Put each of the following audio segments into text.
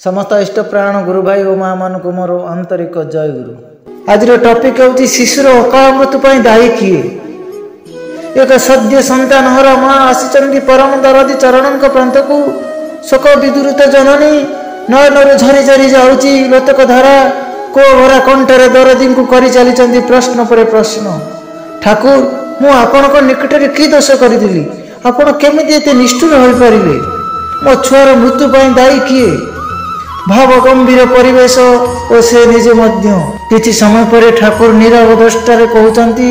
ସମସ୍ତ ଇଷ୍ଟପ୍ରାଣ ଗୁରୁ ଭାଇ ଓ ମା ମାନଙ୍କୁ ମୋର ଆନ୍ତରିକ ଜୟ ଗୁରୁ। ଆଜିର ଟପିକ୍ ହେଉଛି ଶିଶୁର ଅକାଳ ମୃତ୍ୟୁ ପାଇଁ ଦାୟୀ କିଏ? ଏକ ସଦ୍ୟ ସନ୍ତାନ ହର ମା ଆସିଛନ୍ତି ପରମ ଦରଦୀ ଚରଣଙ୍କ ପ୍ରାନ୍ତକୁ। ଶୋକ ବିଦୁରିତ ଜନନୀ ନୟନରୁ ଝରି ଝରି ଯାଉଛି ଲୋତକ ଧାରା। କୋ ଭରା କଣ୍ଠରେ ଦରଦୀଙ୍କୁ କରି ଚାଲିଛନ୍ତି ପ୍ରଶ୍ନ ପରେ ପ୍ରଶ୍ନ। ଠାକୁର, ମୁଁ ଆପଣଙ୍କ ନିକଟରେ କି ଦୋଷ କରିଥିଲି? ଆପଣ କେମିତି ଏତେ ନିଷ୍ଠୁର ହୋଇପାରିଲେ? ମୋ ଛୁଆର ମୃତ୍ୟୁ ପାଇଁ ଦାୟୀ କିଏ? ଭାବ ଗମ୍ଭୀର ପରିବେଶ ଓ ସେ ନିଜେ ମଧ୍ୟ। କିଛି ସମୟ ପରେ ଠାକୁର ନୀରବ ଦ୍ରଷ୍ଟାରେ କହୁଛନ୍ତି,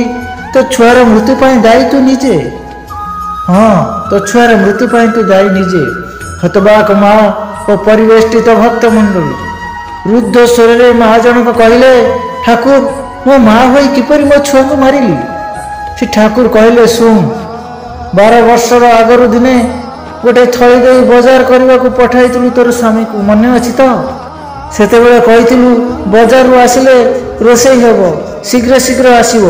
ତୋ ଛୁଆର ମୃତ୍ୟୁ ପାଇଁ ଦାୟୀ ତୁ ନିଜେ। ହଁ, ତୋ ଛୁଆର ମୃତ୍ୟୁ ପାଇଁ ତୁ ଦାୟୀ ନିଜେ। ହତବାକ ମା ଓ ପରିବେଷ୍ଟିତ ଭକ୍ତମଣ୍ଡଳୀ। ରୁଦ୍ଧ ସ୍ୱରରେ ମା ଜଣକ କହିଲେ, ଠାକୁର, ମୋ ମା ହୋଇ କିପରି ମୋ ଛୁଆକୁ ମାରିଲି? ସେ ଠାକୁର କହିଲେ, ଶୁଣ, 12 ବର୍ଷର ଆଗରୁ ଦିନେ ଗୋଟେ ଥଳି ଦେଇ ବଜାର କରିବାକୁ ପଠାଇଥିଲୁ ତୋର ସ୍ୱାମୀକୁ, ମନେ ଅଛି ତ? ସେତେବେଳେ କହିଥିଲୁ ବଜାରରୁ ଆସିଲେ ରୋଷେଇ ହେବ, ଶୀଘ୍ର ଶୀଘ୍ର ଆସିବ।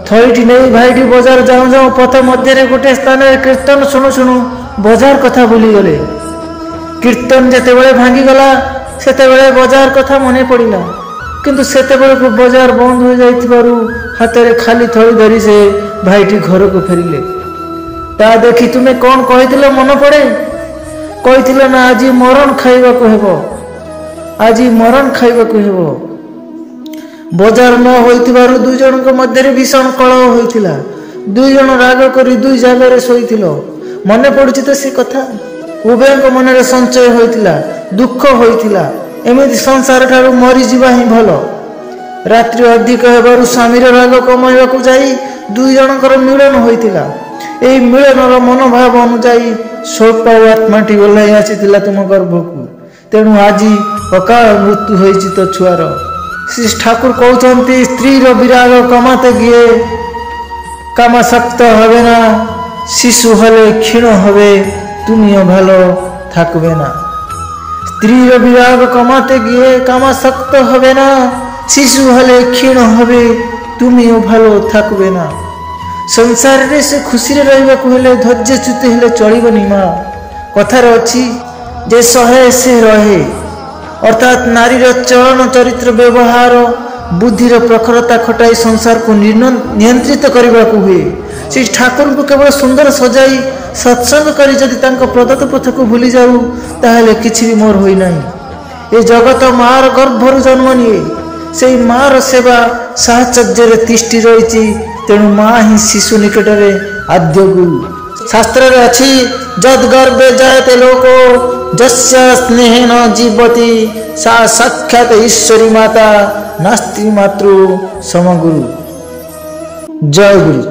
ଥଳିଟି ନେଇ ଭାଇଟି ବଜାର ଯାଉଁ ଯାଉଁ ପଥ ମଧ୍ୟରେ ଗୋଟେ ସ୍ଥାନରେ କୀର୍ତ୍ତନ ଶୁଣୁ ଶୁଣୁ ବଜାର କଥା ଭୁଲିଗଲେ। କୀର୍ତ୍ତନ ଯେତେବେଳେ ଭାଙ୍ଗିଗଲା ସେତେବେଳେ ବଜାର କଥା ମନେ ପଡ଼ିଲା, କିନ୍ତୁ ସେତେବେଳକୁ ବଜାର ବନ୍ଦ ହୋଇଯାଇଥିବାରୁ ହାତରେ ଖାଲି ଥଳି ଧରି ସେ ଭାଇଟି ଘରକୁ ଫେରିଲେ। ତା ଦେଖି ତୁମେ କ'ଣ କହିଥିଲ ମନେ ପଡ଼େ? କହିଥିଲ ନା ଆଜି ମରଣ ଖାଇବାକୁ ହେବ, ଆଜି ମରଣ ଖାଇବାକୁ ହେବ। ବଜାର ନ ହୋଇଥିବାରୁ ଦୁଇ ଜଣଙ୍କ ମଧ୍ୟରେ ଭୀଷଣ କଳହ ହୋଇଥିଲା। ଦୁଇ ଜଣ ରାଗ କରି ଦୁଇ ଜାଗାରେ ଶୋଇଥିଲ। ମନେ ପଡ଼ୁଛି ତ ସେ କଥା? ଉଭୟଙ୍କ ମନରେ ସଞ୍ଚୟ ହୋଇଥିଲା, ଦୁଃଖ ହୋଇଥିଲା। ଏମିତି ସଂସାର ଠାରୁ ମରିଯିବା ହିଁ ଭଲ। ରାତ୍ରି ଅଧିକ ହେବାରୁ ସ୍ୱାମୀର ରାଗ କମାଇବାକୁ ଯାଇ ଦୁଇ ଜଣଙ୍କର ମିଳନ ହୋଇଥିଲା। ଏହି ମିଳନର ମନୋଭାବ ଅନୁଯାୟୀ ସ୍ୱଳ୍ପ ଆତ୍ମାଟି ଓହ୍ଲାଇ ଆସିଥିଲା ତୁମ ଗର୍ଭକୁ। ତେଣୁ ଆଜି ଅକାଳ ମୃତ୍ୟୁ ହୋଇଛି ତୋ ଛୁଆର। ଶ୍ରୀ ଠାକୁର କହୁଛନ୍ତି, ସ୍ତ୍ରୀର ବିରାଗ କମାତେ ଗିଏ କାମାସକ୍ତ হবে না, শিশু হলে ক্ষীণ হবে, তুমিও ভালো থাকবে না। স্ত্রীর বিরাগ কমাতে গিয়ে কামাসক্ত হবে না, শিশু হলে ক্ষীণ হবে, তুমিও ভালো থাকবে ନା। ସଂସାରରେ ସେ ଖୁସିରେ ରହିବାକୁ ହେଲେ ଧୈର୍ଯ୍ୟଚ୍ୟୁତ ହେଲେ ଚଳିବନି ମା। କଥାରେ ଅଛି, ଯେ ସହେ ସେ ରହେ। ଅର୍ଥାତ୍ ନାରୀର ଚଳନ, ଚରିତ୍ର, ବ୍ୟବହାର, ବୁଦ୍ଧିର ପ୍ରଖରତା ଖଟାଇ ସଂସାରକୁ ନିୟନ୍ତ୍ରିତ କରିବାକୁ ହୁଏ। ସେ ଠାକୁରଙ୍କୁ କେବଳ ସୁନ୍ଦର ସଜାଇ ସତ୍ସଙ୍ଗ କରି ଯଦି ତାଙ୍କ ପ୍ରଦତ୍ତ ପଥକୁ ଭୁଲି ଯାଉ, ତାହେଲେ କିଛି ବି ମୋର ହୋଇନାହିଁ। ଏ ଜଗତ ମାର ଗର୍ଭରୁ ଜନ୍ମ ନିଏ। ସେଇ ମାର ସେବା ସାହଚର୍ଯ୍ୟରେ ତିଷ୍ଠି ରହିଛି। ତେଣୁ ମା ହିଁ ଶିଶୁ ନିକଟରେ ଆଦ୍ୟ ଗୁରୁ। ଶାସ୍ତ୍ରରେ ଅଛି, ଯଦ୍ ଗର୍ଭେ ଜାୟତେ ଲୋକ ଯସ୍ୟ ସ୍ନେହେନ ଜୀବତି ସା ସାକ୍ଷାତ ଈଶ୍ୱରୀ ମାତା, ନାସ୍ତି ମାତୃ ସମଗୁରୁ। ଜୟ ଗୁରୁ।